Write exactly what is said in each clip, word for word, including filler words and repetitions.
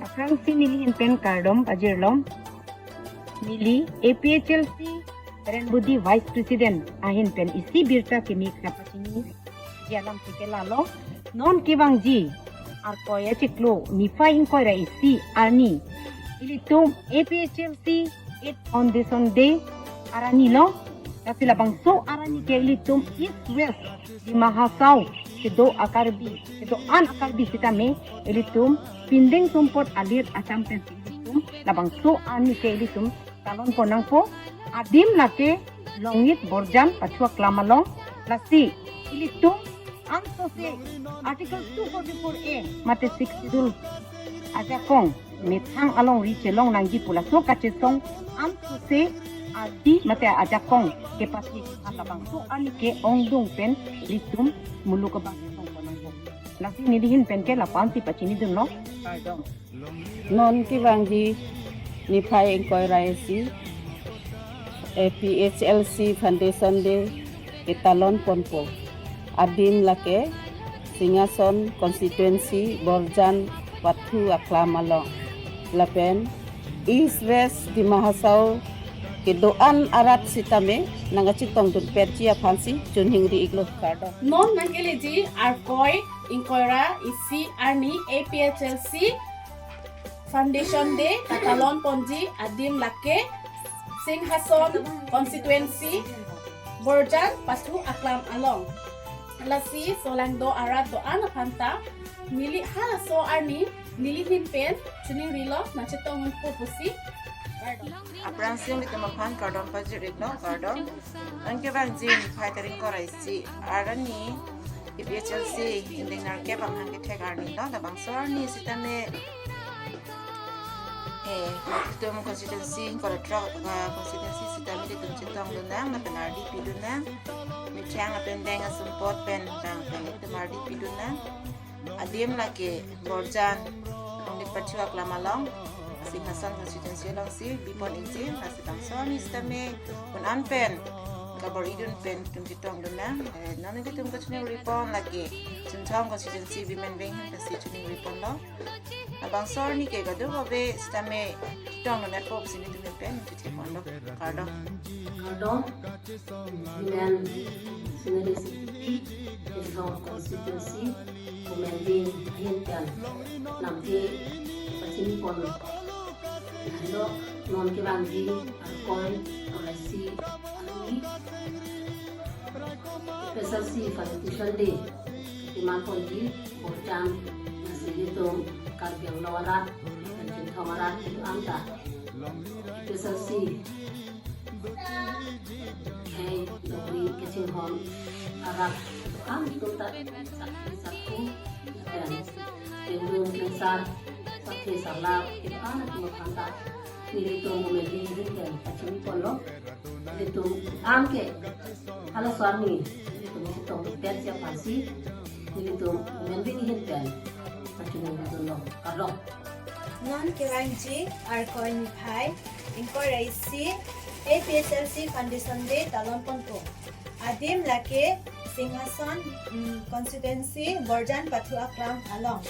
Aphrangsi neli ahin pen kardom pajirlong. Neli A P H L C Renbudi Vice President ahin pen isi birta kimi kapachini ji alam si ke lalo. Non kevangji Arkoi achiklo niphai ingkoi ra isi arni ilitum A P H L C eighth Foundation Day arni lo. Lasi labangso arni ke ilitum East West Dima Hasao kedo a-Karbi, kedo-an a-Karbi sitame ilitum pindeng sumpot alir acham pen ilitum labangso arni ke ilitum talon pon nangpo. Adim lake Longit Borjan Pathu Aklam along. Lasi ilitum ansose Article two forty-four A mate Sixth Schedule ajakong methang alongri chelong nangji pu laso kachesong ansose adi mate ajakong kepasi halabangso arni ke ongdung pen ilitum muluk abang chetong pon nangpo. Lasi neli ahin pen ke lapu-an si pachinidunlo. Kardom. Non kevangji niphai ingkoi ra isi A P H L C Foundation Day ketalon ponpo. Adim lake Singhason Constituency Borjan Pathu Aklam along. Lapen East West Dima Hasao kedo-an arat sitame nangkachetongdun petji aphansi choningri iklo, kardom. Non nangkeleji Arkoi ingkoi ra isi arni A P H L C Foundation Day katalon ponji adim lake Singhason Constituency Borjan Pathu Aklam along. Lasi solangdo arat do-an aphanta neli halaso arni neli ahin pen choningrilo nangchetongdunpo pusi. Aphrangsi nelitum aphan kardom pajir iklo, kardom. Non kevangji niphai tarik ingkoi ra isi arni A P H L C indeng nerkep amahang kethek arni lo, labangso arni sitame eh, ilitum constituency ingkoi ra throk, ah, constituency sitame ilitum chetongdun nang, lapen ardi pidun nang. Methang lapen deng asumpot pen bang pen ilitum ardi pidun nang. Adim lake Borjan Longit Pathu Aklam along, Singhason Constituency alongsi bipon ikji. Lasi labangso arni sitame un-an pen kabor-idun pen ilitum chetongdun nang. Eh, non ilitum kachiningri pon lake Chinthong Constituency Women Wing ahin pensi chiningri ponlo. Labangso arni ke kadokave sitame chetongdun nangpo pusi nelitum ahin pen chethe ponlo. Kardom. Kardom. Women Senior Executive, Chinthong Constituency Women Wing ahin pen lamthe pachini pon. Helo, non kevangji Arkoi ingkoi ra isi arni A P H L C Foundation Day keman ponji Borjan, lasi ilitum Karbi Anglong arat, Chinthong arat kedo-an ta A P H L C khei dopri kachinghon arat atum ta sak sak ku pen tengdung tengsar sakhi sarlap kedo-an atum aphanta nelitum Women Wing ahin pen pachini ponlo. Ilitum anke halaso arni ilitum chetongdun petji aphansi nelitum Women Wing ahin pen pachinidunlo, kardom. Non kevangji Arkoi niphai ingkoi ra isi A P H L C Foundation Day talon ponpo. Adim lake Singhason, mm, Constituency Borjan Pathu Aklam along.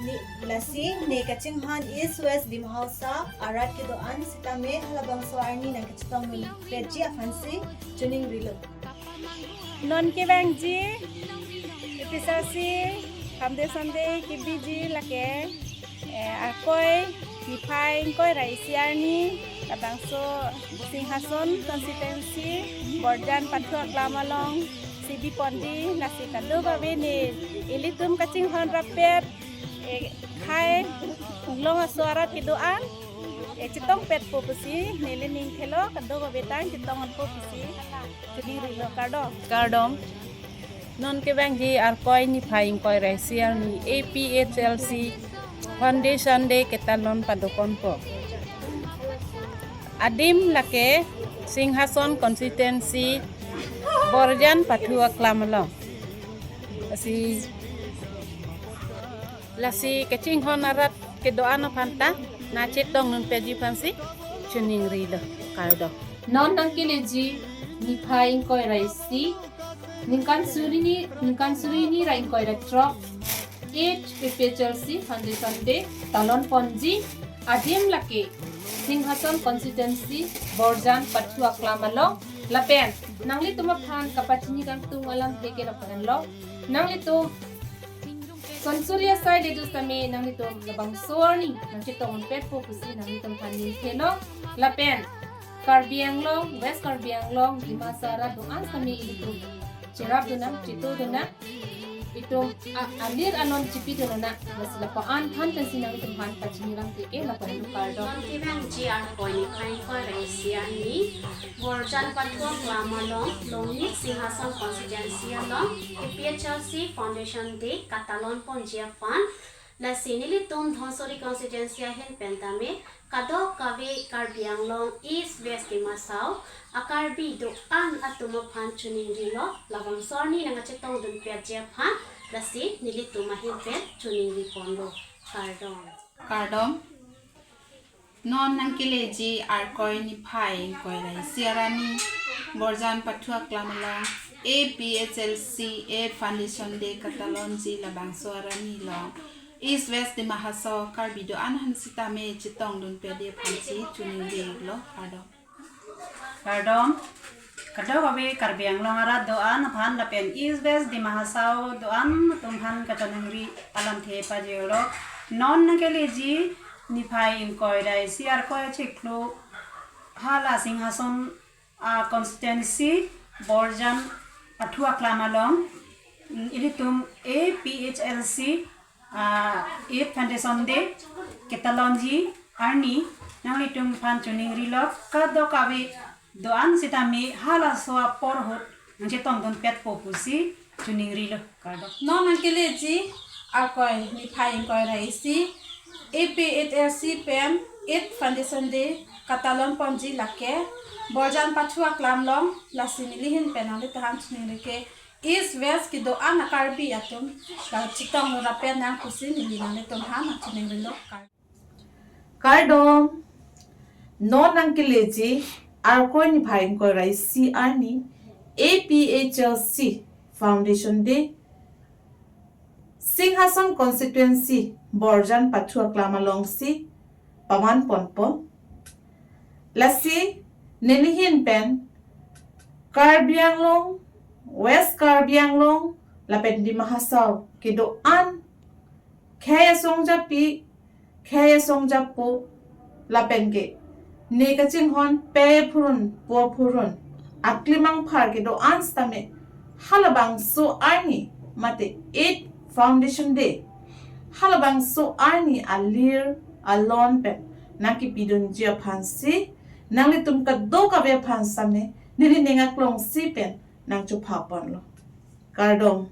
Ne, lasi ne kachinghon East West Dima Hasao arat kedo-an sitame halabangso arni nangkachetongdun petji aphansi choningrilo. Non kevangji A P H L C Foundation Day kebiji lake, eh, Arkoi niphai ingkoi ra isi arni labangso Singhason Constituency Borjan Pathu Aklam alongsi biponji. Lasi kadokave ne ilitum kachinghon rappet, eh, khei inglong aso arat kedo-an, eh, chetong petpo pusi neli ning thelo, kadokave tang chetong unpo pusi choningrilo, kardom. Kardom. Non kevangji Arkoi niphai ingkoi ra isi arni A P H L C Foundation Day ketalon pado ponpo. Adim lake Singhason Constituency Borjan Pathu Aklam along. Lasi, lasi kachinghon arat kedo-an aphanta nangchetongdun petji aphansi choningrilo, kardom. Non nangkeleji niphai ingkoi ra isi, ningkan suri hini, ningkan suri hini ra ingkoi ra throk, eighth A P H L C Foundation Day talon ponji adim lake Singhason constituency Borjan Pathu aklam along lapen nanglitum aphan kapachini kangtung alamthe ke lapu-an lo. Nanglitum son suri asai le do sitame nanglitum labangso arni nangchetongdunpetpo pusi nanglitum aphan ningthelo. Lapen Karbi Anglong, West Karbi Anglong, Dima Hasao arat do-an sitame ilitum cherapdun nang, chetongdun nang. Itum a-, alir alon chipidun nang. Lasi lapu-an than pensi nanglitum aphan pachini alamthe ke lapu-an lo, kardom. Kevangji Arkoi niphai ingkoi ra isi arni Borjan Pathu aklam along Longnit Singhason constituency along A P H L C Foundation Day katalon ponji aphan, lasi nelitum Dhansiri constituency ahin pen tame kadokave Karbi Anglong, East West Dima Hasao a-Karbi do-an atum aphan choningrilo, labangso arni nangkachetongdunpetji aphan, lasi nelitum ahin pen choningri ponlo, kardom. Kardom. Non nangkeleji Arkoi niphai ingkoi ra isi arni Borjan Pathu aklam along A P H L C eighth Foundation Day katalonji labangso arni along East West Dima Hasao Karbi do-an aphan sitame chetongdunpetji aphansi choningrilo, kardom. Kardom. Kadokave Karbi Anglong arat do-an aphan lapen East West Dima Hasao do-an atum aphan kachoningri alamthe pajirlo. Non nangkeleji niphai ingkoi ra isi Arkoi achiklo hala Singhason a-constituency Borjan Pathu aklam along, mm, ilitum A P H L C, ah, eighth Foundation Day ketalonji arni nanglitum aphan choningrilo, kadokave do-an sitame halaso apor ahut nangchetongdunpetpo pusi choningrilo, kardom. Non nangkeleji Arkoi niphai ingkoi ra isi A P H L C pen eighth Foundation Day katalon ponji lake Borjan Pathu aklam along, lasi neli ahin pen nanglitum aphan choningri ke East West kedo-an a-Karbi atum la chetongdun rapet nang pusi neli nanglitum aphan choningrilo, kardom. Kardom, non nangkeleji Arkoi niphai ingkoi ra isi arni A P H L C Foundation Day Singhason constituency Borjan Pathu aklam alongsi paman ponpo. Lasi neli ahin pen Karbi Anglong, West Karbi Anglong lapen Dima Hasao kedo-an khei asong japi, khei asong japo, lapen ke ne kachinghon pe phurun, po phurun, aklimang phar kedo-an sitame halabangso arni mate eighth Foundation Day, halabangso arni alir alon pen nangkepidunji aphansi nanglitum kadokave aphan sitame neli ning aklongsi pen nangchopha ponlo. Kardom.